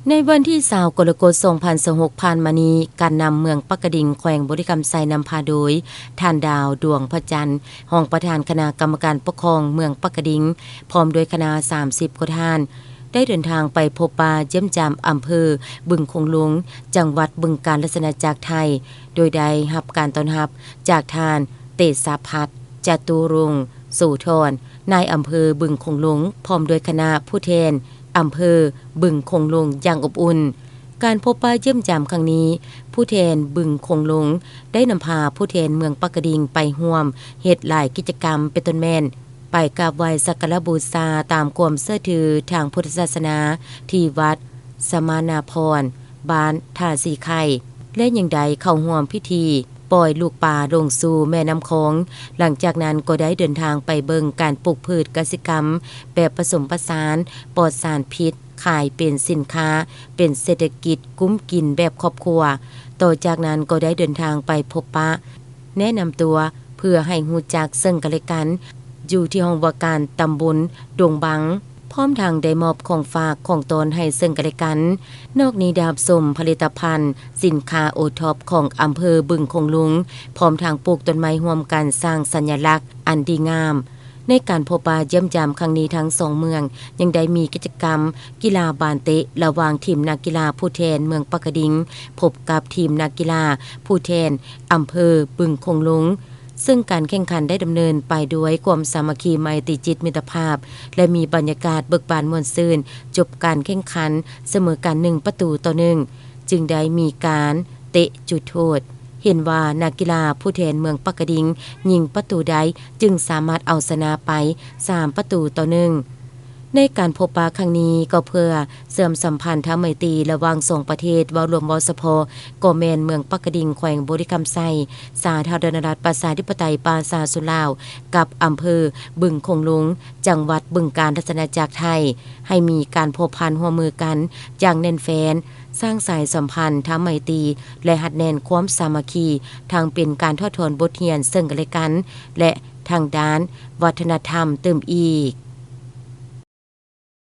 ໃນວັນທີຊາວ ກໍລະກົດ ສອງພັນຊາວຫົກ ຜ່ານມານີ້, ການນຳເມືອງປາກກະດິງ ແຂວງບໍລິຄຳໄຊ ນຳພາໂດຍ ທ່ານ ດາວ ດວງພະຈັນ, ຮອງປະທານຄະນະກຳມະການປົກຄອງເມືອງປາກກະດິງ ພ້ອມດ້ວຍຄະນະ ສາມສິບ ກວ່າທ່ານ, ໄດ້ເດີນທາງໄປພົບປະຢ້ຽມຢາມອຳເພີບຶງໂຂງຫຼົງ, ຈັງຫວັດບຶງການ ລາຊະອານາຈັກໄທ, ໂດຍໄດ້ຮັບການຕ້ອນຮັບຈາກທ່ານ ເຕຊະພັດ ຈະຕຸລົງໂສທອນ, ນາຍອຳເພີບຶງໂຂງຫຼົງ, ພ້ອມດ້ວຍຄະນະຜູ້ແທນ ອຳເພີບຶງໂຂງຫຼົງຢ່າງອົບອຸ່ນ. ການພົບປະຢ້ຽມຢາມຄັ້ງນີ້, ຜູ້ແທນບຶງໂຂງຫຼົງໄດ້ນຳພາຜູ້ແທນເມືອງປາກກະດິງໄປຮ່ວມເຮັດຫຼາຍກິດຈະກຳ ເປັນຕົ້ນແມ່ນ ໄປກາບໄຫວ້ສັກກາລະບູຊາຕາມຄວາມເຊື່ອຖືທາງພຸດທະສາສະໜາ ທີ່ວັດສະມານາພອນ ບ້ານທ່າສີໄຂ່ ແລະ ຍັງໄດ້ເຂົ້າຮ່ວມພິທີປ່ອຍລູກປາລົງສູ່ແມ່ນ້ຳຂອງ. ຫຼັງຈາກນັ້ນກໍໄດ້ເດີນທາງໄປເບິ່ງການປູກພືດກະສິກຳແບບປະສົມປະສານ ປອດສານພິດ ຂາຍເປັນສິນຄ້າ ເປັນເສດຖະກິດກຸ້ມກິນແບບຄອບຄົວ. ຕໍ່ຈາກນັ້ນກໍໄດ້ເດີນທາງໄປພົບປະ ແນະນຳຕົວ ເພື່ອໃຫ້ຮູ້ຈັກເຊິ່ງກັນແລະກັນ ຢູ່ທີ່ຫ້ອງວ່າການຕຳບົນດົງບັງ, ພ້ອມທັງໄດ້ມອບຂອງຝາກຂອງຕ້ອນໃຫ້ເຊິ່ງກັນແລະກັນ. ນອກນີ້ໄດ້ຮັບຊົມຜະລິດຕະພັນສິນຄ້າໂອທັອບຂອງອຳເພີບຶງໂຂງຫຼົງ, ພ້ອມທັງປູກຕົ້ນໄມ້ຮ່ວມກັນ ສ້າງສັນຍະລັກອັນດີງາມ. ໃນການພົບປະຢ້ຽມຢາມຄັ້ງນີ້, ທັງສອງເມືອງຍັງໄດ້ມີກິດຈະກຳກິລາບານເຕະ ລະຫວ່າງທີມນັກກິລາຜູ້ແທນເມືອງປາກກະດິງ ພົບກັບທີມນັກກິລາຜູ້ແທນອຳເພີບຶງໂຂງຫຼົງ, ເຊິ່ງການແຂ່ງຂັນໄດ້ດຳເນີນໄປດ້ວຍຄວາມສາມັກຄີໄມຕີຈິດມິດຕະພາບ ແລະ ມີບັນຍາກາດເບີກບານມ່ວນຊື່ນ. ຈົບການແຂ່ງຂັນສະເໝີກັນໜຶ່ງປະຕູຕໍ່ໜຶ່ງ, ຈຶ່ງໄດ້ມີການເຕະຈຸດໂທດ. ເຫັນວ່ານັກກິລາຜູ້ແທນເມືອງປາກກະດິງຍິງປະຕູໄດ້, ຈຶ່ງສາມາດເອົາຊະນະໄປສາມປະຕູຕໍ່ໜຶ່ງ. ໃນການພົບປະຄັ້ງນີ້ກໍເພື່ອເຊື່ອມສຳພັນທາງໄມຕີລະຫວ່າງສອງປະເທດ, ເວົ້າລວມເວົ້າສະເພາະກໍແມ່ນເມືອງປາກກະດິງ ແຂວງບໍລິຄຳໄຊ ສາທາລະນະລັດປະຊາທິປະໄຕປະຊາຊົນລາວ ກັບອຳເພີບຶງໂຂງຫຼົງ ຈັງຫວັດບຶງການ ລາຊະອານາຈັກໄທ ໃຫ້ມີການພົວພັນຮ່ວມມືກັນຢ່າງແໜ້ນແຟ້ນ, ສ້າງສາຍສຳພັນທາງໄມຕີ ແລະ ຮັດແໜ້ນຄວາມສາມັກຄີ ທັງເປັນການຖອດຖອນບົດຮຽນເຊິ່ງກັນແລະກັນ ແລະ ທາງດ້ານວັດທະນະທຳຕື່ມອີກ.